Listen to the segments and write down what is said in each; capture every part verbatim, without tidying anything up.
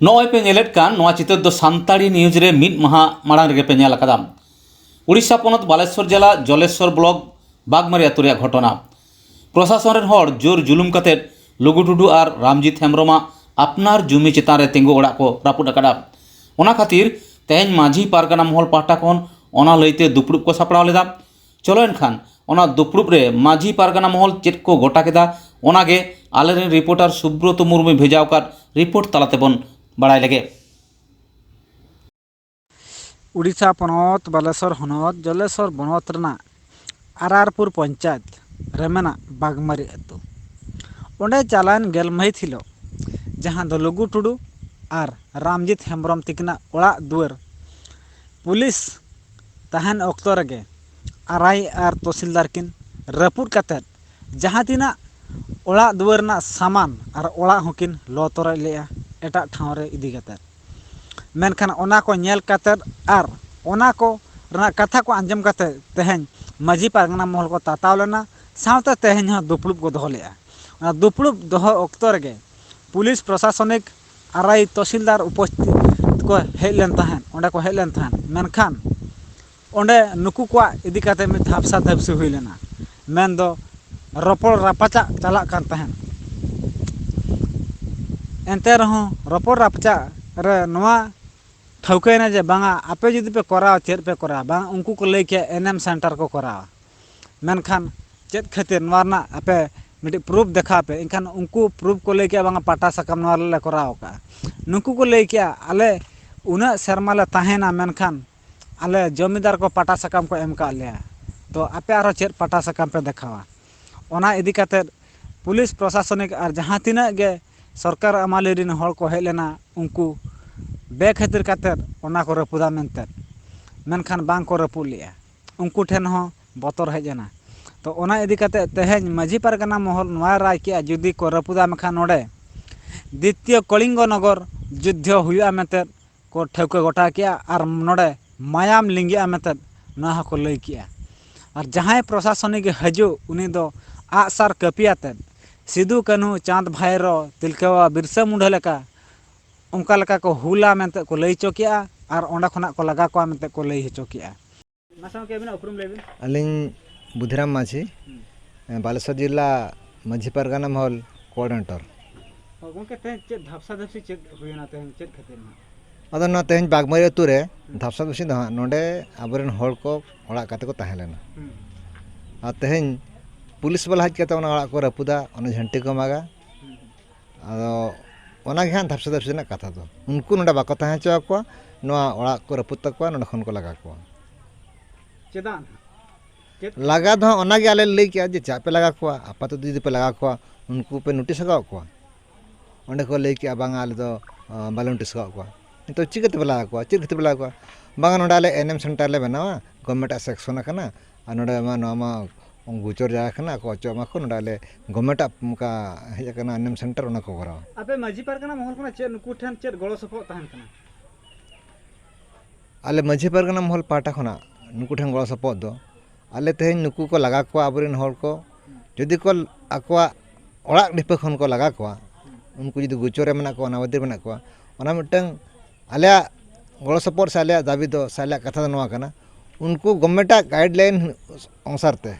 ᱱᱚᱜᱼᱚᱭ ᱯᱮ ᱧᱮᱞᱮᱫ ᱠᱟᱱ ᱱᱚᱣᱟ ᱪᱤᱛᱟᱹᱨ ᱫᱚ ᱥᱟᱱᱛᱟᱲᱤ ᱱᱤᱭᱩᱡᱽ ᱨᱮ ᱢᱤᱫ ᱢᱟᱦᱟ ᱢᱟᱲᱟᱝ ᱨᱮᱜᱮ ᱯᱮ ᱧᱮᱞ ᱟᱠᱟᱫᱟ᱾ ᱩᱲᱤᱥᱥᱟ ᱯᱚᱱᱚᱛ ᱵᱟᱞᱮᱥᱣᱚᱨ ᱡᱮᱞᱟ ᱡᱚᱞᱮᱥᱣᱚᱨ ᱵᱞᱚᱠ ᱵᱟᱜᱽᱢᱟᱨᱤ ᱟᱹᱛᱩ ᱨᱮᱭᱟᱜ ᱜᱷᱚᱴᱚᱱᱟ᱾ ᱯᱨᱚᱥᱟᱥᱚᱱ ᱨᱮᱱ ᱦᱚᱲ ᱡᱳᱨ ᱡᱩᱞᱩᱢ ᱠᱟᱛᱮ ᱞᱩᱜᱩ ᱴᱩᱰᱩ ᱟᱨ ᱨᱟᱢᱡᱤᱛ ᱦᱮᱢᱵᱨᱚᱢᱟᱜ ᱟᱯᱱᱟᱨ ᱡᱩᱢᱤ ᱪᱮᱛᱟᱱ ᱨᱮ ᱛᱤᱸᱜᱩ ᱚᱲᱟᱜ ᱠᱚ ᱨᱟᱹᱯᱩᱫ ᱟᱠᱟᱫᱟ᱾ ᱚᱱᱟ ᱠᱷᱟᱹᱛᱤᱨ ᱛᱮᱦᱮᱧ ᱢᱟᱹᱡᱷᱤ ᱯᱟᱨᱜᱟᱱᱟ ᱢᱚᱦᱚᱞ ᱯᱟᱦᱴᱟ ᱠᱷᱚᱱ ᱚᱱᱟ ᱞᱟᱹᱭᱛᱮ ᱫᱩᱯᱲᱩᱵ ᱠᱚ ᱥᱟᱯᱲᱟᱣ ᱞᱮᱫᱟ᱾ ᱪᱚᱞᱚ ᱮᱱᱠᱷᱟᱱ ᱚᱱᱟ ᱫᱩᱯᱲᱩᱵ ᱨᱮ ᱢᱟᱹᱡᱷᱤ ᱯᱟᱨᱜᱟᱱᱟ ᱢᱚᱦᱚᱞ ᱪᱮᱫ ᱠᱚ ᱜᱚᱴᱟ ᱠᱮᱫᱟ, ᱚᱱᱟᱜᱮ ᱟᱞᱮᱨᱮᱱ ᱨᱤᱯᱳᱨᱴᱟᱨ ᱥᱩᱵᱨᱚᱛᱚ ᱢᱩᱨᱢᱩᱭ ᱵᱷᱮᱡᱟ ᱟᱠᱟᱫ ᱨᱤᱯᱳᱨᱴ ᱛᱟᱞᱟ ᱛᱮᱵᱚᱱ ᱵᱟᱲᱟᱭ ᱞᱮᱜᱮ᱾ ᱩᱲᱤᱥᱥᱟ ᱯᱚᱱᱚᱛ ᱵᱟᱞᱮᱥᱚᱨ ᱦᱚᱱᱚᱛ ᱡᱚᱞᱮᱥᱚᱨ ᱵᱚᱱᱚᱛ ᱨᱮᱱᱟᱜ ᱟᱨᱟᱨᱯᱩᱨ ᱯᱚᱧᱪᱟᱭᱮᱛ ᱨᱮ ᱢᱮᱱᱟᱜ ᱵᱟᱜᱽᱢᱟᱨᱤ ᱟᱹᱛᱩ᱾ ᱚᱸᱰᱮ ᱪᱟᱞᱟᱣᱮᱱ ᱜᱮᱞ ᱢᱟᱹᱦᱤᱛ ᱦᱤᱞᱳᱜ ᱡᱟᱦᱟᱸ ᱫᱚ ᱞᱩᱜᱩ ᱴᱩᱰᱩ ᱟᱨ ᱨᱟᱢᱡᱤᱛ ᱦᱮᱢᱵᱨᱚᱢ ᱛᱤᱠᱤᱱᱟᱜ ᱚᱲᱟᱜ ᱫᱩᱣᱟᱹᱨ ᱯᱩᱞᱤᱥ ᱛᱟᱦᱮᱱ ᱚᱠᱛᱚ ᱨᱮᱜᱮ ᱟᱨᱟᱭ ᱟᱨ ᱛᱚᱦᱥᱤᱞᱫᱟᱨ ᱠᱤᱱ ᱨᱟᱹᱯᱩᱫ ᱠᱟᱛᱮᱫ ᱡᱟᱦᱟᱸ ᱛᱤᱱᱟᱹᱜ ᱚᱲᱟᱜ ᱫᱩᱣᱟᱹᱨ ᱨᱮᱱᱟᱜ ᱥᱟᱢᱟᱱ ᱟᱨ ᱚᱲᱟᱜ ᱦᱚᱸᱠᱤᱱ ᱞᱚ ᱛᱚᱨᱚᱡ ᱞᱮᱫᱼᱟ ᱮᱴᱟᱜ ᱴᱷᱟᱶ ᱨᱮ ᱤᱫᱤ ᱠᱟᱛᱮᱫ᱾ ᱢᱮᱱᱠᱷᱟᱱ ᱚᱱᱟ ᱠᱚ ᱧᱮᱞ ᱠᱟᱛᱮᱫ ᱟᱨ ᱚᱱᱟ ᱠᱚ ᱨᱮᱱᱟᱜ ᱠᱟᱛᱷᱟ ᱠᱚ ᱟᱸᱡᱚᱢ ᱠᱟᱛᱮᱫ ᱛᱮᱦᱮᱧ ᱢᱟᱹᱡᱷᱤ ᱯᱟᱨᱜᱟᱱᱟ ᱢᱚᱦᱚᱞ ᱠᱚ ᱛᱟᱛᱟᱣ ᱞᱮᱱᱟ, ᱥᱟᱶᱛᱮ ᱛᱮᱦᱮᱧ ᱦᱚᱸ ᱫᱩᱯᱲᱩᱵ ᱠᱚ ᱫᱚᱦᱚ ᱞᱮᱫᱼᱟ᱾ ᱚᱱᱟ ᱫᱩᱯᱲᱩᱵ ᱫᱚᱦᱚ ᱚᱠᱛᱚ ᱨᱮᱜᱮ ᱯᱩᱞᱤᱥ ᱯᱨᱚᱥᱟᱥᱚᱱᱤᱠ ᱟᱨᱟᱭ ᱛᱚᱦᱥᱤᱞᱫᱟᱨ ᱩᱯᱚᱥᱛᱷᱤᱛ ᱠᱚ ᱦᱮᱡ ᱞᱮᱱ ᱛᱟᱦᱮᱸᱫ, ᱚᱸᱰᱮ ᱠᱚ ᱦᱮᱡ ᱞᱮᱱ ᱛᱟᱦᱮᱸᱫ᱾ ᱢᱮᱱᱠᱷᱟᱱ ᱚᱸᱰᱮ ᱱᱩᱠᱩ ᱠᱚᱣᱟᱜ ᱤᱫᱤ ᱠᱟᱛᱮ ᱢᱤᱫ ᱫᱷᱟᱯᱥᱟ ᱫᱷᱟᱯᱥᱤ ᱦᱩᱭ ᱞᱮᱱᱟ, ᱢᱮᱱᱫᱚ ᱨᱚᱯᱚᱲ ᱨᱟᱯᱟᱪᱟᱜ ᱪᱟᱞᱟᱜ ᱠᱟᱱ ᱛᱟᱦᱮᱸᱫ᱾ ᱮᱱᱛᱮ ᱨᱮᱦᱚᱸ ᱨᱚᱯᱚᱲ ᱨᱟᱯᱟᱪᱟᱜ ᱨᱮ ᱱᱚᱣᱟ ᱴᱷᱟᱹᱣᱠᱟᱹᱭᱮᱱᱟ ᱡᱮ ᱵᱟᱝᱟ, ᱟᱯᱮ ᱡᱩᱫᱤ ᱯᱮ ᱠᱚᱨᱟᱣᱟ, ᱪᱮᱫ ᱯᱮ ᱠᱚᱨᱟᱣᱟ? ᱵᱟᱝ, ᱩᱱᱠᱩ ᱠᱚ ᱞᱟᱹᱭ ᱠᱮᱜᱼᱟ ᱮᱱᱮᱢ ᱥᱮᱱᱴᱟᱨ ᱠᱚ ᱠᱚᱨᱟᱣᱟ᱾ ᱢᱮᱱᱠᱷᱟᱱ ᱪᱮᱫ ᱠᱷᱟᱹᱛᱤᱨ ᱱᱚᱣᱟ ᱨᱮᱱᱟᱜ ᱟᱯᱮ ᱢᱤᱫᱴᱤᱡ ᱯᱨᱩᱯ ᱫᱮᱠᱷᱟᱣ ᱯᱮ? ᱮᱱᱠᱷᱟᱱ ᱩᱱᱠᱩ ᱯᱨᱩᱯ ᱠᱚ ᱞᱟᱹᱭ ᱠᱮᱜᱼᱟ ᱵᱟᱝᱟ, ᱯᱟᱴᱟ ᱥᱟᱠᱟᱢ ᱱᱚᱣᱟ ᱨᱮᱞᱮ ᱠᱚᱨᱟᱣ ᱠᱟᱜᱼᱟ᱾ ᱱᱩᱠᱩ ᱠᱚ ᱞᱟᱹᱭ ᱠᱮᱜᱼᱟ ᱟᱞᱮ ᱩᱱᱟᱹᱜ ᱥᱮᱨᱢᱟ ᱞᱮ ᱛᱟᱦᱮᱸᱭᱮᱱᱟ, ᱢᱮᱱᱠᱷᱟᱱ ᱟᱞᱮ ᱡᱚᱢᱤᱫᱟᱨ ᱠᱚ ᱯᱟᱴᱟ ᱥᱟᱠᱟᱢ ᱠᱚ ᱮᱢ ᱠᱟᱜ ᱞᱮᱭᱟ, ᱛᱚ ᱟᱯᱮ ᱟᱨᱦᱚᱸ ᱪᱮᱫ ᱯᱟᱴᱟ ᱥᱟᱠᱟᱢ ᱯᱮ ᱫᱮᱠᱷᱟᱣᱟ? ᱚᱱᱟ ᱤᱫᱤ ᱠᱟᱛᱮᱫ ᱯᱩᱞᱤᱥ ᱯᱨᱚᱥᱟᱥᱚᱱᱤᱠ ᱟᱨ ᱡᱟᱦᱟᱸ ᱛᱤᱱᱟᱹᱜ ᱜᱮ ᱥᱚᱨᱠᱟᱨ ᱟᱢᱟᱞᱤ ᱨᱮᱱ ᱦᱚᱲ ᱠᱚ ᱦᱮᱡ ᱞᱮᱱᱟ, ᱩᱱᱠᱩ ᱵᱮᱠᱷᱟᱹᱛᱤᱨ ᱠᱟᱛᱮᱫ ᱚᱱᱟ ᱠᱚ ᱨᱟᱹᱯᱩᱫᱟ ᱢᱮᱱᱛᱮ, ᱢᱮᱱᱠᱷᱟᱱ ᱵᱟᱝ ᱠᱚ ᱨᱟᱹᱯᱩᱫ ᱞᱮᱜᱼᱟ᱾ ᱩᱱᱠᱩ ᱴᱷᱮᱱ ᱦᱚᱸ ᱵᱚᱛᱚᱨ ᱦᱮᱡ ᱮᱱᱟ᱾ ᱛᱚ ᱚᱱᱟ ᱤᱫᱤ ᱠᱟᱛᱮ ᱛᱮᱦᱮᱧ ᱢᱟᱹᱡᱷᱤ ᱯᱟᱨᱜᱟᱱᱟ ᱢᱚᱦᱚᱞ ᱱᱚᱣᱟ ᱨᱟᱭ ᱠᱮᱜᱼᱟ, ᱡᱩᱫᱤ ᱠᱚ ᱨᱟᱹᱯᱩᱫᱟ ᱢᱮᱱᱠᱷᱟᱱ ᱱᱚᱰᱮ ᱫᱤᱛᱤᱭᱚ ᱠᱚᱞᱤᱝᱜᱚ ᱱᱚᱜᱚᱨ ᱡᱩᱫᱽᱫᱷᱚ ᱦᱩᱭᱩᱜᱼᱟ ᱢᱮᱱᱛᱮ ᱠᱚ ᱴᱷᱟᱹᱣᱠᱟᱹ ᱜᱚᱴᱟ ᱠᱮᱜᱼᱟ ᱟᱨ ᱱᱚᱰᱮ ᱢᱟᱭᱟᱢ ᱞᱤᱸᱜᱤᱜᱼᱟ ᱢᱮᱱᱛᱮ ᱱᱚᱣᱟ ᱦᱚᱸᱠᱚ ᱞᱟᱹᱭ ᱠᱮᱜᱼᱟ᱾ ᱟᱨ ᱡᱟᱦᱟᱸᱭ ᱯᱨᱚᱥᱟᱥᱚᱱᱤᱠ ᱮ ᱦᱤᱡᱩᱜ, ᱩᱱᱤ ᱫᱚ ᱟᱜᱼᱥᱟᱨ ᱠᱟᱹᱯᱤ ᱟᱛᱮᱫ ᱥᱤᱫᱩ, ᱠᱟᱹᱱᱦᱩ, ᱪᱟᱸᱫᱽ, ᱵᱷᱟᱭᱨᱚ, ᱛᱤᱞᱠᱟᱹ ᱵᱟᱵᱟ, ᱵᱤᱨᱥᱟᱹ ᱢᱩᱱᱰᱷᱟᱹ ᱞᱮᱠᱟ ᱚᱱᱠᱟ ᱞᱮᱠᱟ ᱠᱚ ᱦᱩᱞᱟ ᱢᱮᱱᱛᱮ ᱠᱚ ᱞᱟᱹᱭ ᱦᱚᱪᱚ ᱠᱮᱜᱼᱟ ᱟᱨ ᱚᱸᱰᱮ ᱠᱷᱚᱱᱟᱜ ᱠᱚ ᱞᱟᱜᱟ ᱠᱚᱣᱟ ᱢᱮᱱᱛᱮ ᱠᱚ ᱞᱟᱹᱭ ᱦᱚᱪᱚ ᱠᱮᱜᱼᱟ᱾ ᱢᱟᱥᱮ ᱜᱚᱢᱠᱮ, ᱟᱹᱵᱤᱱᱟᱜ ᱩᱯᱨᱩᱢ ᱞᱟᱹᱭ ᱵᱤᱱ᱾ ᱟᱹᱞᱤᱧ ᱵᱩᱫᱷᱤᱨᱟᱢ ᱢᱟᱹᱡᱷᱤ, ᱦᱩᱸ᱾ ᱵᱟᱞᱮᱥᱚᱨ ᱡᱮᱞᱟ ᱢᱟᱹᱡᱷᱤ ᱯᱟᱨᱜᱟᱱᱟ ᱢᱚᱦᱚᱞ ᱠᱳᱚᱨᱰᱤᱱᱮᱴᱚᱨ᱾ ᱦᱳᱭ ᱜᱚᱢᱠᱮ, ᱛᱮᱦᱮᱧ ᱪᱮᱫ ᱫᱷᱟᱯᱥᱟ ᱫᱷᱟᱯᱥᱤ ᱪᱮᱫ ᱦᱩᱭᱮᱱᱟ ᱛᱮᱦᱮᱧ, ᱪᱮᱫ ᱠᱷᱟᱹᱛᱤᱨ ᱱᱟᱦᱟᱜ? ᱟᱫᱚ ᱱᱚᱣᱟ ᱛᱮᱦᱮᱧ ᱵᱟᱜᱽᱢᱟᱹᱨᱤ ᱟᱹᱛᱩ ᱨᱮ ᱦᱩᱸ᱾ ᱫᱷᱟᱯᱥᱟ ᱫᱷᱟᱯᱥᱤ ᱫᱚ ᱦᱟᱸᱜ ᱱᱚᱰᱮ ᱟᱵᱚᱨᱮᱱ ᱦᱚᱲ ᱠᱚ ᱚᱲᱟᱜ ᱠᱟᱛᱮ ᱠᱚ ᱛᱟᱦᱮᱸ ᱞᱮᱱᱟ᱾ ᱦᱩᱸ᱾ ᱟᱨ ᱛᱮᱦᱮᱧ ᱯᱩᱞᱤᱥ ᱵᱟᱞᱟ ᱦᱮᱡ ᱠᱟᱛᱮ ᱚᱱᱟ ᱚᱲᱟᱜ ᱠᱚ ᱨᱟᱹᱯᱩᱫᱟ, ᱚᱱᱟ ᱡᱷᱟᱹᱱᱴᱤ ᱠᱚ ᱢᱟᱜᱟ᱾ ᱦᱩᱸ᱾ ᱟᱫᱚ ᱚᱱᱟ ᱜᱮ ᱦᱟᱸᱜ ᱫᱷᱟᱯᱥᱟ ᱫᱷᱟᱯᱥᱤ ᱨᱮᱱᱟᱜ ᱠᱟᱛᱷᱟ ᱫᱚ᱾ ᱩᱱᱠᱩ ᱱᱚᱰᱮ ᱵᱟᱠᱚ ᱛᱟᱦᱮᱸ ᱦᱚᱪᱚ ᱟᱠᱚᱣᱟ, ᱱᱚᱣᱟ ᱚᱲᱟᱜ ᱠᱚ ᱨᱟᱹᱯᱩᱫ ᱛᱟᱠᱚᱣᱟ, ᱱᱚᱰᱮ ᱠᱷᱚᱱ ᱠᱚ ᱞᱟᱜᱟ ᱠᱚᱣᱟ᱾ ᱪᱮᱫᱟᱜ ᱱᱟᱦᱟᱜ? ᱪᱮᱫ? ᱞᱟᱜᱟ ᱫᱚ ᱦᱟᱸᱜ ᱚᱱᱟ ᱜᱮ ᱟᱞᱮ ᱞᱮ ᱞᱟᱹᱭ ᱠᱮᱜᱼᱟ ᱡᱮ ᱪᱟᱜ ᱯᱮ ᱞᱟᱜᱟ ᱠᱚᱣᱟ, ᱟᱯᱟᱛᱚᱛᱚ ᱡᱩᱫᱤ ᱯᱮ ᱞᱟᱜᱟ ᱠᱚᱣᱟ, ᱩᱱᱠᱩ ᱯᱮ ᱱᱳᱴᱤᱥ ᱟᱠᱟᱫ ᱠᱚᱣᱟ? ᱚᱸᱰᱮ ᱠᱚ ᱞᱟᱹᱭ ᱠᱮᱜᱼᱟ, "ᱵᱟᱝᱟ, ᱟᱞᱮ ᱫᱚ, ᱟᱸ, ᱵᱟᱞᱮ ᱱᱳᱴᱤᱥ ᱟᱠᱟᱫ ᱠᱚᱣᱟ᱾" ᱱᱤᱛᱚᱜ ᱪᱤᱠᱟᱹ ᱛᱮᱯᱮ ᱞᱟᱜᱟ ᱠᱚᱣᱟ? ᱪᱮᱫ ᱠᱷᱟᱹᱛᱤᱨ ᱯᱮ ᱞᱟᱜᱟ ᱠᱚᱣᱟ? "ᱵᱟᱝᱟ, ᱱᱚᱰᱮ ᱟᱞᱮ ᱮᱱ ᱮᱢ ᱥᱮᱱᱴᱟᱨ ᱞᱮ ᱵᱮᱱᱟᱣᱟ, ᱜᱚᱵᱷᱢᱮᱱᱴ ᱟᱜ ᱥᱮᱠᱥᱚᱱ ᱟᱠᱟᱱᱟ, ᱟᱨ ᱱᱚᱰᱮ ᱢᱟ, ᱱᱚᱣᱟ ᱢᱟ ᱜᱳᱪᱚᱨ ᱡᱟᱭᱜᱟ ᱠᱟᱱᱟ, ᱟᱠᱚ ᱚᱪᱚᱜ ᱢᱟᱠᱚ, ᱱᱚᱰᱮ ᱟᱞᱮ ᱜᱚᱵᱷᱢᱮᱱᱴ ᱟᱜ ᱚᱱᱠᱟ ᱦᱮᱡ ᱟᱠᱟᱱᱟ ᱮᱱ ᱮᱢ ᱥᱮᱱᱴᱟᱨ, ᱚᱱᱟ ᱠᱚ ᱠᱚᱨᱟᱣᱟ᱾" ᱟᱯᱮ ᱢᱟᱹᱡᱷᱤ ᱯᱟᱨᱜᱟᱱᱟ ᱢᱚᱦᱚᱞ ᱠᱷᱚᱱᱟᱜ ᱪᱮᱫ ᱱᱩᱠᱩ ᱴᱷᱮᱱ ᱪᱮᱫ ᱜᱚᱲᱚ ᱥᱚᱯᱚᱦᱚᱫ ᱛᱟᱦᱮᱱ ᱠᱟᱱᱟ? ᱟᱞᱮ ᱢᱟᱹᱡᱷᱤ ᱯᱟᱨᱜᱟᱱᱟ ᱢᱚᱦᱚᱞ ᱯᱟᱦᱴᱟ ᱠᱷᱚᱱᱟᱜ ᱱᱩᱠᱩ ᱴᱷᱮᱱ ᱜᱚᱲᱚ ᱥᱚᱯᱚᱦᱚᱫ ᱫᱚ, ᱟᱞᱮ ᱛᱮᱦᱮᱧ ᱱᱩᱠᱩ ᱠᱚ ᱞᱟᱜᱟ ᱠᱚᱣᱟ ᱟᱵᱚᱨᱮᱱ ᱦᱚᱲ ᱠᱚ, ᱡᱩᱫᱤ ᱠᱚ ᱟᱠᱚᱣᱟᱜ ᱚᱲᱟᱜ ᱰᱷᱤᱯᱟᱹ ᱠᱷᱚᱱ ᱠᱚ ᱞᱟᱜᱟ ᱠᱚᱣᱟ, ᱩᱱᱠᱩ ᱡᱩᱫᱤ ᱜᱳᱪᱚᱨ ᱨᱮ ᱢᱮᱱᱟᱜ ᱠᱚᱣᱟ, ᱚᱱᱟᱵᱟᱫᱤ ᱨᱮ ᱢᱮᱱᱟᱜ ᱠᱚᱣᱟ, ᱚᱱᱟ ᱢᱤᱫᱴᱟᱝ ᱟᱞᱮᱭᱟᱜ ᱜᱚᱲᱚ ᱥᱚᱯᱚᱦᱚᱫ ᱥᱮ ᱟᱞᱮᱭᱟᱜ ᱫᱟᱹᱵᱤ ᱫᱚ ᱥᱮ ᱟᱞᱮᱭᱟᱜ ᱠᱟᱛᱷᱟ ᱫᱚ ᱱᱚᱣᱟ ᱠᱟᱱᱟ, ᱩᱱᱠᱩ ᱜᱚᱵᱷᱢᱮᱱᱴ ᱟᱜ ᱜᱟᱭᱤᱰ ᱞᱟᱭᱤᱱ ᱚᱱᱩᱥᱟᱨ ᱛᱮ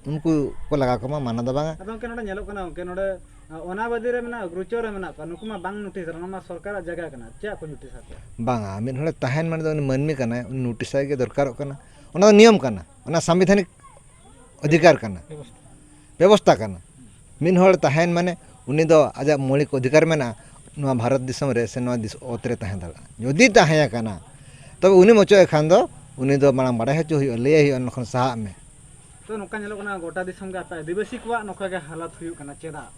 ᱩᱱᱠᱩ ᱠᱚ ᱞᱟᱜᱟ ᱠᱚᱢᱟ, ᱢᱟᱱᱟ ᱫᱚ ᱵᱟᱝᱟ᱾ ᱟᱫᱚ ᱜᱚᱢᱠᱮ, ᱱᱚᱰᱮ ᱧᱮᱞᱚᱜ ᱠᱟᱱᱟ, ᱜᱚᱢᱠᱮ, ᱱᱚᱰᱮ, ᱟ, ᱚᱱᱟᱵᱟᱫᱤ ᱨᱮ ᱢᱮᱱᱟᱜ, ᱜᱨᱩᱪᱚᱨ ᱨᱮ ᱢᱮᱱᱟᱜ ᱠᱚᱣᱟ, ᱱᱩᱠᱩ ᱢᱟ ᱵᱟᱝ ᱱᱳᱴᱤᱥ ᱨᱮ, ᱚᱱᱟ ᱢᱟ ᱥᱚᱨᱠᱟᱨᱟᱜ ᱡᱟᱭᱜᱟ ᱠᱟᱱᱟ, ᱪᱮᱫᱟᱜ ᱠᱚ ᱱᱳᱴᱤᱥ ᱟᱠᱚᱣᱟ? ᱵᱟᱝᱟ, ᱢᱤᱫ ᱦᱚᱲᱮ ᱛᱟᱦᱮᱱ ᱢᱟᱱᱮ ᱫᱚ ᱩᱱᱤ ᱢᱟᱹᱱᱢᱤ ᱠᱟᱱᱟᱭ, ᱩᱱᱤ ᱱᱳᱴᱤᱥ ᱟᱭ ᱜᱮ ᱫᱚᱨᱠᱟᱨᱚᱜ ᱠᱟᱱᱟ, ᱚᱱᱟ ᱫᱚ ᱱᱤᱭᱚᱢ ᱠᱟᱱᱟ, ᱚᱱᱟ ᱥᱟᱝᱵᱤᱫᱷᱟᱱᱤᱠ ᱚᱫᱷᱤᱠᱟᱨ ᱠᱟᱱᱟ, ᱵᱮᱵᱚᱥᱛᱷᱟ᱾ ᱵᱮᱵᱚᱥᱛᱷᱟ ᱠᱟᱱᱟ᱾ ᱢᱤᱫ ᱦᱚᱲ ᱛᱟᱦᱮᱱ ᱢᱟᱱᱮ ᱩᱱᱤ ᱫᱚ ᱟᱡᱟᱜ ᱢᱳᱣᱞᱤᱠ ᱚᱫᱷᱤᱠᱟᱨ ᱢᱮᱱᱟᱜᱼᱟ ᱱᱚᱣᱟ ᱵᱷᱟᱨᱚᱛ ᱫᱤᱥᱚᱢ ᱨᱮ ᱥᱮ ᱱᱚᱣᱟ ᱫᱤᱥ-, ᱚᱛ ᱨᱮ ᱛᱟᱦᱮᱸ ᱫᱟᱲᱮᱭᱟᱜᱼᱟ᱾ ᱡᱩᱫᱤ ᱛᱟᱦᱮᱸ ᱟᱠᱟᱱᱟ, ᱛᱚᱵᱮ ᱩᱱᱤᱢ ᱚᱪᱚᱜ ᱮ ᱠᱷᱟᱱ ᱫᱚ ᱩᱱᱤ ᱫᱚ ᱢᱟᱲᱟᱝ ᱵᱟᱲᱟᱭ ᱦᱚᱪᱚ ᱦᱩᱭᱩᱜᱼᱟ, ᱞᱟᱹᱭ ᱟᱭ ᱦᱩᱭᱩᱜᱼᱟ, ᱚᱱᱟ ᱠᱷᱚᱱ ᱥᱟᱦᱟᱜ ᱢᱮ᱾ ᱛᱚ, ᱱᱚᱝᱠᱟ ᱧᱮᱞᱚᱜ ᱠᱟᱱᱟ, ᱜᱚᱴᱟ ᱫᱤᱥᱚᱢ ᱜᱮ ᱟᱯᱮ ᱟᱹᱫᱤᱵᱟᱹᱥᱤ ᱠᱚᱣᱟᱜ ᱱᱚᱝᱠᱟ ᱜᱮ ᱦᱟᱞᱚᱛ ᱦᱩᱭᱩᱜ ᱠᱟᱱᱟ, ᱪᱮᱫᱟᱜ?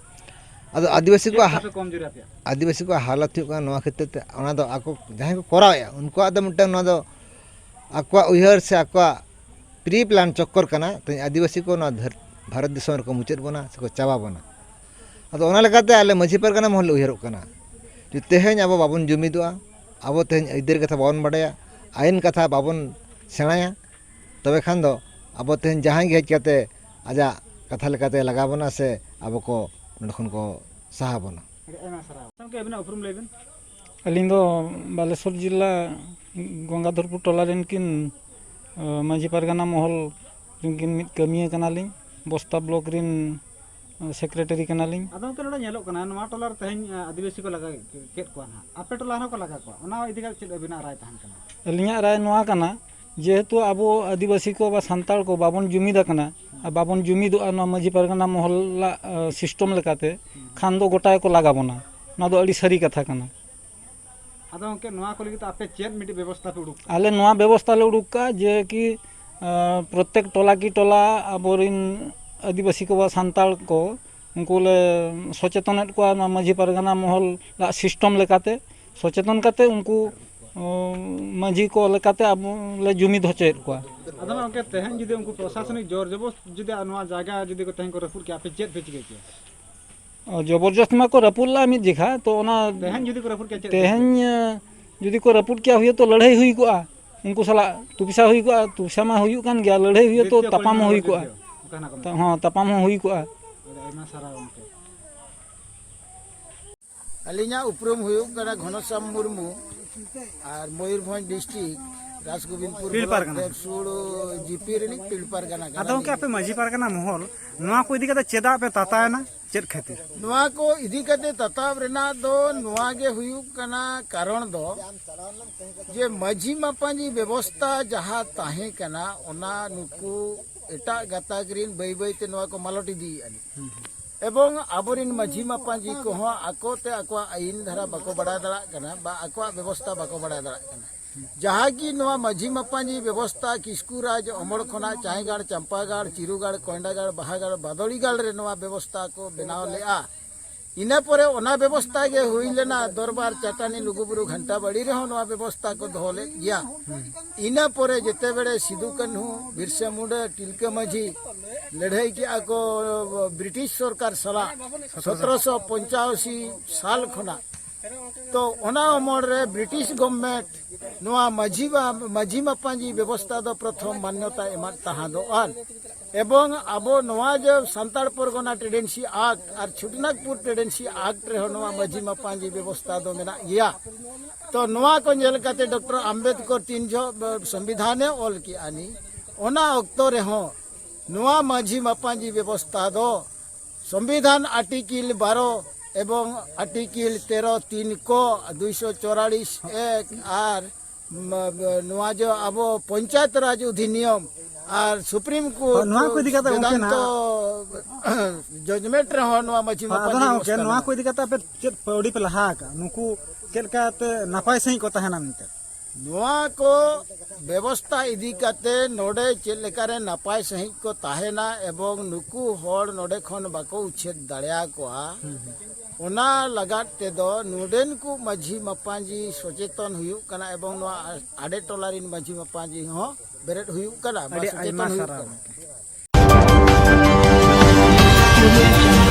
ᱟᱫᱚ ᱟᱹᱫᱤᱵᱟᱹᱥᱤ ᱪᱮᱫ ᱠᱚᱣᱟᱜ ᱠᱚ ᱦᱟ-, ᱯᱮ ᱠᱚᱢᱡᱩᱨᱤ ᱟᱯᱮᱭᱟ? ᱟᱹᱫᱤᱵᱟᱹᱥᱤ ᱠᱚᱣᱟᱜ ᱦᱟᱞᱚᱛ ᱦᱩᱭᱩᱜ ᱠᱟᱱᱟ ᱱᱚᱣᱟ ᱠᱷᱟᱹᱛᱤᱨ ᱛᱮ, ᱚᱱᱟ ᱫᱚ ᱟᱠᱚ ᱡᱟᱦᱟᱸᱭ ᱠᱚ ᱠᱚᱨᱟᱣᱮᱫᱼᱟ, ᱩᱱᱠᱩᱣᱟᱜ ᱫᱚ ᱢᱤᱫᱴᱟᱝ ᱱᱚᱣᱟ ᱫᱚ ᱟᱠᱚᱣᱟᱜ ᱩᱭᱦᱟᱹᱨ ᱥᱮ ᱟᱠᱚᱣᱟᱜ ᱯᱨᱤ ᱯᱞᱟᱱ ᱪᱚᱠᱠᱚᱨ ᱠᱟᱱᱟ᱾ ᱛᱮᱦᱮᱧ ᱟᱹᱫᱤᱵᱟᱹᱥᱤ ᱠᱚ ᱱᱚᱣᱟ ᱫᱷᱟᱹᱨ- ᱵᱷᱟᱨᱚᱛ ᱫᱤᱥᱚᱢ ᱨᱮᱠᱚ ᱢᱩᱪᱟᱹᱫ ᱵᱚᱱᱟ ᱥᱮᱠᱚ ᱪᱟᱵᱟ ᱵᱚᱱᱟ᱾ ᱟᱫᱚ ᱚᱱᱟ ᱞᱮᱠᱟᱛᱮ ᱟᱞᱮ ᱢᱟᱹᱡᱷᱤ ᱯᱟᱨᱜᱟᱱᱟ ᱢᱚᱦᱚᱞ ᱞᱮ ᱩᱭᱦᱟᱹᱨᱚᱜ ᱠᱟᱱᱟ ᱡᱮ ᱛᱮᱦᱮᱧ ᱟᱵᱚ ᱵᱟᱵᱚᱱ ᱡᱩᱢᱤᱫᱚᱜᱼᱟ, ᱟᱵᱚ ᱛᱮᱦᱮᱧ ᱟᱹᱭᱫᱟᱹᱨ ᱠᱟᱛᱷᱟ ᱵᱟᱵᱚᱱ ᱵᱟᱰᱟᱭᱟ, ᱟᱹᱭᱤᱱ ᱠᱟᱛᱷᱟ ᱵᱟᱵᱚᱱ ᱥᱮᱬᱟᱭᱟ, ᱛᱚᱵᱮ ᱠᱷᱟᱱ ᱫᱚ ᱟᱵᱚ ᱛᱮᱦᱮᱧ ᱡᱟᱦᱟᱸᱭ ᱜᱮ ᱦᱮᱡ ᱠᱟᱛᱮ ᱟᱡᱟᱜ ᱠᱟᱛᱷᱟ ᱞᱮᱠᱟᱛᱮ ᱞᱟᱜᱟ ᱵᱚᱱᱟ ᱥᱮ ᱟᱵᱚ ᱠᱚ ᱱᱚᱸᱰᱮ ᱠᱷᱚᱱ ᱠᱚ ᱥᱟᱦᱟ ᱵᱚᱱᱟ᱾ ᱟᱹᱰᱤ ᱟᱭᱢᱟ ᱥᱟᱨᱦᱟᱣ᱾ ᱜᱚᱢᱠᱮ, ᱟᱹᱵᱤᱱᱟᱜ ᱩᱯᱨᱩᱢ ᱞᱟᱹᱭ ᱵᱤᱱ᱾ ᱟᱹᱞᱤᱧ ᱫᱚ ᱵᱟᱞᱮᱥᱚᱨ ᱡᱤᱞᱟ ᱜᱚᱝᱜᱟᱫᱷᱚᱨᱯᱩᱨ ᱴᱚᱞᱟ ᱨᱮᱱ ᱠᱤᱱ, ᱟᱸ, ᱢᱟᱹᱡᱷᱤ ᱯᱟᱨᱜᱟᱱᱟ ᱢᱚᱦᱚᱞ ᱨᱮᱱ ᱠᱤᱱ ᱢᱤᱫ ᱠᱟᱹᱢᱤᱭᱟᱹ ᱠᱟᱱᱟᱞᱤᱧ᱾ ᱵᱚᱥᱛᱟ ᱵᱞᱚᱠ ᱨᱮᱱ, ᱟᱸ, ᱥᱮᱠᱨᱮᱴᱟᱨᱤ ᱠᱟᱱᱟᱞᱤᱧ᱾ ᱟᱫᱚ ᱜᱚᱢᱠᱮ, ᱱᱚᱰᱮ ᱧᱮᱞᱚᱜ ᱠᱟᱱᱟ, ᱱᱚᱣᱟ ᱴᱚᱞᱟ ᱨᱮ ᱛᱮᱦᱮᱧ, ᱟᱸ, ᱟᱹᱫᱤᱵᱟᱹᱥᱤ ᱠᱚ ᱞᱟᱜᱟ ᱠᱮᱫ ᱠᱚᱣᱟ ᱱᱟᱦᱟᱜ, ᱟᱯᱮ ᱴᱚᱞᱟ ᱨᱮᱦᱚᱸ ᱠᱚ ᱞᱟᱜᱟ ᱠᱚᱣᱟ, ᱚᱱᱟ ᱤᱫᱤ ᱠᱟᱛᱮ ᱪᱮᱫ ᱟᱹᱵᱤᱱᱟᱜ ᱨᱟᱭ ᱛᱟᱦᱮᱱ ᱠᱟᱱᱟ? ᱟᱹᱞᱤᱧᱟᱜ ᱨᱟᱭ ᱱᱚᱣᱟ ᱠᱟᱱᱟ, ᱡᱮᱦᱮᱛᱩ ᱟᱵᱚ ᱟᱹᱫᱤᱵᱟᱹᱥᱤ ᱠᱚ ᱵᱟ ᱥᱟᱱᱛᱟᱲ ᱠᱚ ᱵᱟᱵᱚᱱ ᱡᱩᱢᱤᱫ ᱟᱠᱟᱱᱟ ᱟᱨ ᱵᱟᱵᱚᱱ ᱡᱩᱢᱤᱫᱚᱜᱼᱟ ᱱᱚᱣᱟ ᱢᱟᱹᱡᱷᱤ ᱯᱟᱨᱜᱟᱱᱟ ᱢᱚᱦᱚᱞᱟᱜ, ᱟᱸ, ᱥᱤᱥᱴᱚᱢ ᱞᱮᱠᱟᱛᱮ, ᱠᱷᱟᱱ ᱫᱚ ᱜᱚᱴᱟ ᱜᱮᱠᱚ ᱞᱟᱜᱟ ᱵᱚᱱᱟ᱾ ᱱᱚᱣᱟ ᱫᱚ ᱟᱹᱰᱤ ᱥᱟᱹᱨᱤ ᱠᱟᱛᱷᱟ ᱠᱟᱱᱟ᱾ ᱟᱫᱚ ᱜᱚᱢᱠᱮ, ᱱᱚᱣᱟ ᱠᱚ ᱞᱟᱹᱜᱤᱫ ᱛᱮ ᱟᱯᱮ ᱪᱮᱫ ᱢᱤᱫᱴᱤᱡ ᱵᱮᱵᱚᱥᱛᱷᱟ ᱯᱮ ᱩᱰᱩᱠ ᱠᱟᱜᱼᱟ? ᱟᱞᱮ ᱱᱚᱣᱟ ᱵᱮᱵᱚᱥᱛᱷᱟ ᱞᱮ ᱩᱰᱩᱠ ᱠᱟᱜᱼᱟ ᱡᱮ ᱠᱤ, ᱟᱸ, ᱯᱨᱚᱛᱮᱠ ᱴᱚᱞᱟ ᱠᱤ ᱴᱚᱞᱟ ᱟᱵᱚᱨᱮᱱ ᱟᱹᱫᱤᱵᱟᱹᱥᱤ ᱠᱚ ᱵᱟ ᱥᱟᱱᱛᱟᱲ ᱠᱚ, ᱩᱱᱠᱩ ᱞᱮ ᱥᱚᱪᱮᱛᱚᱱᱮᱫ ᱠᱚᱣᱟ ᱱᱚᱣᱟ ᱢᱟᱹᱡᱷᱤ ᱯᱟᱨᱜᱟᱱᱟ ᱢᱚᱦᱚᱞᱟᱜ ᱥᱤᱥᱴᱚᱢ ᱞᱮᱠᱟᱛᱮ᱾ ᱥᱚᱪᱮᱛᱚᱱ ᱠᱟᱛᱮ ᱩᱱᱠᱩ, ᱩᱸ, ᱢᱟᱹᱡᱷᱤ ᱠᱚ ᱞᱮᱠᱟᱛᱮ ᱟᱵᱚ ᱞᱮ ᱡᱩᱢᱤᱫ ᱦᱚᱪᱚᱭᱮᱫ ᱠᱚᱣᱟ᱾ ᱟᱫᱚ ᱢᱟ ᱜᱚᱢᱠᱮ, ᱛᱮᱦᱮᱧ ᱡᱩᱫᱤ ᱩᱱᱠᱩ ᱯᱨᱚᱥᱟᱥᱚᱱᱤᱠ ᱡᱳᱨ ᱡᱚᱵᱚᱥ ᱡᱩᱫᱤ ᱱᱚᱣᱟ ᱡᱟᱭᱜᱟ ᱡᱩᱫᱤ ᱠᱚ ᱛᱮᱦᱮᱧ ᱠᱚ ᱨᱟᱹᱯᱩᱫ ᱠᱮᱭᱟ, ᱟᱯᱮ ᱪᱮᱫ ᱯᱮ ᱪᱤᱠᱟᱹ ᱠᱮᱭᱟ? ᱚ, ᱡᱚᱵᱚᱨᱡᱚᱥᱛ ᱢᱟ ᱠᱚ ᱨᱟᱹᱯᱩᱫ ᱞᱮᱫᱼᱟ ᱢᱤᱫ ᱡᱮᱠᱷᱟ, ᱛᱚ ᱚᱱᱟ ᱛᱮᱦᱮᱧ ᱡᱩᱫᱤ ᱠᱚ ᱨᱟᱹᱯᱩᱫ ᱠᱮᱭᱟ, ᱪᱮᱫ ᱛᱮᱦᱮᱧ, ᱮ, ᱡᱩᱫᱤ ᱠᱚ ᱨᱟᱹᱯᱩᱫ ᱠᱮᱭᱟ, ᱦᱩᱭᱩᱜ ᱛᱚ ᱞᱟᱹᱲᱦᱟᱹᱭ ᱦᱩᱭ ᱠᱚᱜᱼᱟ, ᱩᱱᱠᱩ ᱥᱟᱞᱟᱜ ᱛᱩᱯᱤᱥᱟ ᱦᱩᱭ ᱠᱚᱜᱼᱟ, ᱛᱩᱯᱤᱥᱟ ᱢᱟ ᱦᱩᱭᱩᱜ ᱠᱟᱱ ᱜᱮᱭᱟ, ᱞᱟᱹᱲᱦᱟᱹᱭ ᱦᱩᱭᱩᱜ ᱛᱚ ᱫᱤᱛᱤᱭᱚ ᱛᱟᱯᱟᱢ ᱦᱚᱸ ᱯᱚᱨᱤᱢᱟᱬ ᱦᱩᱭ ᱠᱚᱜᱼᱟ᱾ ᱡᱩᱫᱽᱫᱷᱚ, ᱚᱱᱠᱟ ᱱᱟᱜ ᱠᱚ ᱢᱮᱛᱟᱜᱼᱟ᱾ ᱦᱚᱸ, ᱛᱟᱯᱟᱢ ᱦᱚᱸ ᱦᱩᱭ ᱠᱚᱜᱼᱟ᱾ ᱟᱹᱰᱤ ᱟᱭᱢᱟ ᱥᱟᱨᱦᱟᱣ ᱜᱚᱢᱠᱮ᱾ ᱟᱹᱞᱤᱧᱟᱜ ᱩᱯᱨᱩᱢ ᱦᱩᱭᱩᱜ ᱠᱟᱱᱟ ᱜᱷᱚᱱᱚᱥᱟᱢ ᱢᱩᱨᱢᱩ, ᱟᱨ ᱢᱚᱭᱩᱨᱵᱷᱚᱸᱡᱽ ᱰᱤᱥᱴᱨᱤᱠᱴ ᱨᱟᱡᱽᱜᱳᱵᱤᱱᱫᱯᱩᱨ ᱯᱤᱲ ᱵᱞᱚᱠ ᱯᱟᱨᱜᱟᱱᱟ᱾ ᱰᱮᱵᱥᱩᱲ ᱡᱤᱯᱤ ᱨᱤᱱᱤᱡ ᱯᱤᱲ ᱯᱟᱨᱜᱟᱱᱟ ᱟᱫᱚ ᱜᱚᱢᱠᱮ, ᱠᱟᱱᱟᱞᱤᱧ᱾ ᱟᱯᱮ ᱢᱟᱹᱡᱷᱤ ᱯᱟᱨᱜᱟᱱᱟ ᱢᱚᱦᱚᱞ ᱱᱚᱣᱟ ᱠᱚ ᱤᱫᱤ ᱠᱟᱛᱮ ᱪᱮᱫᱟᱜ ᱯᱮ ᱛᱟᱛᱟᱭᱮᱱᱟ? ᱪᱮᱫ ᱠᱷᱟᱹᱛᱤᱨ? ᱱᱚᱣᱟ ᱠᱚ ᱤᱫᱤ ᱠᱟᱛᱮ ᱛᱟᱛᱟᱣ ᱨᱮᱱᱟᱜ ᱫᱚ ᱱᱚᱣᱟ ᱜᱮ ᱦᱩᱭᱩᱜ ᱠᱟᱱᱟ, ᱠᱟᱨᱚᱱ ᱫᱚ ᱡᱮ ᱢᱟᱹᱡᱷᱤ ᱢᱟᱯᱟᱧᱡᱤ ᱵᱮᱵᱚᱥᱛᱟ ᱡᱟᱦᱟᱸ ᱛᱟᱦᱮᱸ ᱠᱟᱱᱟ, ᱚᱱᱟ ᱱᱩᱠᱩ ᱮᱴᱟᱜ ᱜᱟᱛᱟᱠ ᱨᱤᱱ ᱵᱟᱹᱭ ᱵᱟᱹᱭ ᱛᱮ ᱱᱚᱣᱟ ᱠᱚ ᱢᱟᱞᱚᱴ ᱤᱫᱤᱭᱮᱫᱼᱟ᱾ ᱮᱵᱚᱝ ᱟᱵᱚᱨᱤᱱ ᱢᱟᱹᱡᱷᱤ ᱢᱟᱯᱟᱧᱡᱤ ᱠᱚᱦᱚᱸ ᱟᱠᱚ ᱛᱮ ᱟᱠᱚᱣᱟᱜ ᱟᱹᱭᱤᱱ ᱫᱷᱟᱨᱟ ᱵᱟᱠᱚ ᱵᱟᱲᱟᱭ ᱫᱟᱲᱮᱭᱟᱜ ᱠᱟᱱᱟ ᱵᱟ ᱟᱠᱚᱣᱟᱜ ᱵᱮᱵᱚᱥᱛᱟ ᱵᱟᱠᱚ ᱵᱟᱲᱟᱭ ᱫᱟᱲᱮᱭᱟᱜ ᱠᱟᱱᱟ᱾ ᱡᱟᱦᱟᱸ ᱜᱮ ᱱᱚᱣᱟ ᱢᱟᱹᱡᱷᱤ ᱢᱟᱯᱟᱧᱡᱤ ᱵᱮᱵᱚᱥᱛᱟ ᱠᱤᱥᱠᱩ ᱨᱟᱡᱽ ᱚᱢᱚᱞ ᱠᱷᱚᱱᱟᱜ ᱪᱟᱸᱭᱜᱟᱲ, ᱪᱟᱢᱯᱟᱜᱟᱲ, ᱪᱤᱨᱩᱜᱟᱲ, ᱠᱚᱭᱰᱟᱜᱟᱲ, ᱵᱟᱦᱟᱜᱟᱲ, ᱵᱟᱫᱚᱲᱤᱜᱟᱲ ᱨᱮ ᱱᱚᱣᱟ ᱵᱮᱵᱚᱥᱛᱟ ᱠᱚ ᱵᱮᱱᱟᱣ ᱞᱮᱫᱼᱟ᱾ ᱤᱱᱟᱹ ᱯᱚᱨᱮ ᱚᱱᱟ ᱵᱮᱵᱚᱥᱛᱟ ᱜᱮ ᱦᱩᱭ ᱞᱮᱱᱟ, ᱫᱚᱨᱵᱟᱨ ᱪᱟᱹᱴᱟᱹᱱᱤ ᱞᱩᱜᱩᱵᱩᱨᱩ ᱜᱷᱟᱱᱴᱟ ᱵᱟᱲᱤ ᱨᱮᱦᱚᱸ ᱱᱚᱣᱟ ᱵᱮᱵᱚᱥᱛᱟ ᱠᱚ ᱫᱚᱦᱚ ᱞᱮᱫ ᱜᱮᱭᱟ᱾ ᱤᱱᱟᱹ ᱯᱚᱨᱮ ᱡᱮᱛᱮ ᱵᱮᱲᱮ ᱥᱤᱫᱩ ᱠᱟᱹᱱᱦᱩ, ᱵᱤᱨᱥᱟ ᱢᱩᱱᱰᱟ, ᱛᱤᱞᱠᱟᱹ ᱢᱟᱹᱡᱷᱤ ᱞᱟᱹᱲᱦᱟᱹᱭ ᱠᱮᱜᱼᱟ ᱠᱚ ᱵᱨᱤᱴᱤᱥ ᱥᱚᱨᱠᱟᱨ ᱥᱟᱞᱟᱜ ᱥᱚᱛᱨᱚᱥᱚ ᱯᱚᱧᱪᱟᱥᱤ ᱥᱟᱞ ᱠᱷᱚᱱᱟᱜ, ᱛᱚ ᱚᱱᱟ ᱚᱢᱚᱞ ᱨᱮ ᱵᱨᱤᱴᱤᱥ ᱜᱚᱵᱷᱢᱮᱱᱴ ᱱᱚᱣᱟ ᱢᱟᱹᱡᱷᱤ ᱵᱟ-, ᱢᱟᱹᱡᱷᱤ ᱢᱟᱯᱟᱧᱡᱤ ᱵᱮᱵᱚᱥᱛᱟ ᱫᱚ ᱯᱨᱚᱛᱷᱚᱢ ᱢᱟᱱᱱᱚᱛᱟ ᱮᱢᱟᱫ ᱛᱟᱦᱮᱸ ᱫᱚ᱾ ᱟᱨ ᱮᱵᱚᱝ ᱟᱵᱚ ᱱᱚᱣᱟ ᱡᱮ ᱥᱟᱱᱛᱟᱲ ᱯᱚᱨᱜᱚᱱᱟ ᱴᱮᱰᱮᱱᱥᱤ ᱟᱠᱴ ᱟᱨ ᱪᱷᱩᱴᱱᱟᱜᱽᱯᱩᱨ ᱴᱮᱰᱮᱱᱥᱤ ᱟᱠᱴ ᱨᱮᱦᱚᱸ ᱱᱚᱣᱟ ᱢᱟᱹᱡᱷᱤ ᱢᱟᱯᱟᱧᱡᱤ ᱵᱮᱵᱚᱥᱛᱟ ᱫᱚ ᱢᱮᱱᱟᱜ ᱜᱮᱭᱟ᱾ ᱛᱚ ᱱᱚᱣᱟ ᱠᱚ ᱧᱮᱞ ᱠᱟᱛᱮ ᱰᱚᱠᱴᱚᱨ ᱟᱢᱵᱮᱫᱠᱚᱨ ᱛᱤᱱ ᱡᱚᱦᱚᱜ ᱥᱚᱝᱵᱤᱫᱷᱟᱱᱮ ᱚᱞ ᱠᱮᱜᱼᱟ ᱱᱤ, ᱚᱱᱟ ᱚᱠᱛᱚ ᱨᱮᱦᱚᱸ ᱱᱚᱣᱟ ᱢᱟᱹᱡᱷᱤ ᱢᱟᱯᱟᱧᱡᱤ ᱵᱮᱵᱚᱥᱛᱟ ᱫᱚ ᱥᱚᱝᱵᱤᱫᱷᱟᱱ ᱟᱨᱴᱤᱠᱤᱞ ᱵᱟᱨᱚ ᱮᱵᱚᱝ ᱟᱨᱴᱤᱠᱤᱞ ᱛᱮᱨᱚ ᱛᱤᱱ ᱠᱚ, ᱫᱩᱭᱥᱚ ᱪᱚᱣᱟᱲᱤᱥ ᱮᱠ ᱟᱨ ᱢ-, ᱱᱚᱣᱟ ᱡᱮ ᱟᱵᱚ ᱯᱚᱧᱪᱟᱭᱮᱛ ᱨᱟᱡᱽ ᱚᱫᱷᱤᱱᱤᱭᱚᱢ ᱟᱨ ᱥᱩᱯᱨᱤᱢ ᱠᱳᱨᱴ ᱦᱳᱭ, ᱱᱚᱣᱟ ᱠᱚ ᱤᱫᱤ ᱠᱟᱛᱮ ᱜᱚᱢᱠᱮ ᱵᱮᱫᱟᱱᱛᱚ ᱱᱟᱦᱟᱜ ᱡᱚᱡᱽᱢᱮᱱᱴ ᱨᱮᱦᱚᱸ ᱱᱚᱣᱟ ᱢᱟᱹᱡᱷᱤ ᱦᱳᱭ, ᱟᱫᱚ ᱢᱟᱯᱟᱧᱡᱤ ᱱᱟᱦᱟᱜ ᱜᱚᱢᱠᱮ, ᱵᱮᱵᱚᱥᱛᱷᱟ ᱱᱚᱣᱟ ᱢᱮᱱᱟᱜᱼᱟ᱾ ᱠᱚ ᱤᱫᱤ ᱠᱟᱛᱮ ᱟᱯᱮ ᱪᱮᱫ ᱯᱟᱹᱣᱲᱤ ᱯᱮ ᱞᱟᱦᱟ ᱟᱠᱟᱫᱼᱟ? ᱱᱩᱠᱩ ᱪᱮᱫ ᱞᱮᱠᱟᱛᱮ ᱱᱟᱯᱟᱭ ᱥᱟᱺᱦᱤᱡ ᱠᱚ ᱛᱟᱦᱮᱱᱟ ᱢᱮᱱᱛᱮ? ᱱᱚᱣᱟ ᱠᱚ ᱵᱮᱵᱚᱥᱛᱟ ᱤᱫᱤ ᱠᱟᱛᱮ ᱱᱚᱰᱮ ᱪᱮᱫ ᱞᱮᱠᱟᱨᱮ ᱱᱟᱯᱟᱭ ᱥᱟᱺᱦᱤᱡ ᱠᱚ ᱛᱟᱦᱮᱱᱟ ᱮᱵᱚᱝ ᱱᱩᱠᱩ ᱦᱚᱲ ᱱᱚᱰᱮ ᱠᱷᱚᱱ ᱵᱟᱠᱚ ᱩᱪᱷᱟᱹᱫ ᱫᱟᱲᱮᱭᱟᱠᱚᱣᱟ, ᱚᱱᱟ ᱞᱟᱜᱟᱫ ᱛᱮᱫᱚ ᱱᱚᱰᱮᱱ ᱠᱚ ᱢᱟᱹᱡᱷᱤ ᱢᱟᱯᱟᱧᱡᱤ ᱥᱚᱪᱮᱛᱚᱱ ᱦᱩᱭᱩᱜ ᱠᱟᱱᱟ ᱮᱵᱚᱝ ᱱᱚᱣᱟ ᱟᱰᱮ ᱴᱚᱞᱟ ᱨᱮᱱ ᱢᱟᱹᱡᱷᱤ ᱢᱟᱯᱟᱧᱡᱤ ᱦᱚᱸ ᱵᱮᱨᱮᱫ ᱦᱩᱭᱩᱜ ᱠᱟᱱᱟ, ᱵᱟ ᱟᱹᱰᱤ ᱥᱚᱪᱮᱛᱚᱱ ᱟᱭᱢᱟ ᱦᱩᱭᱩᱜ ᱥᱟᱨᱦᱟᱣ ᱠᱟᱱᱟ᱾ ᱜᱚᱢᱠᱮ᱾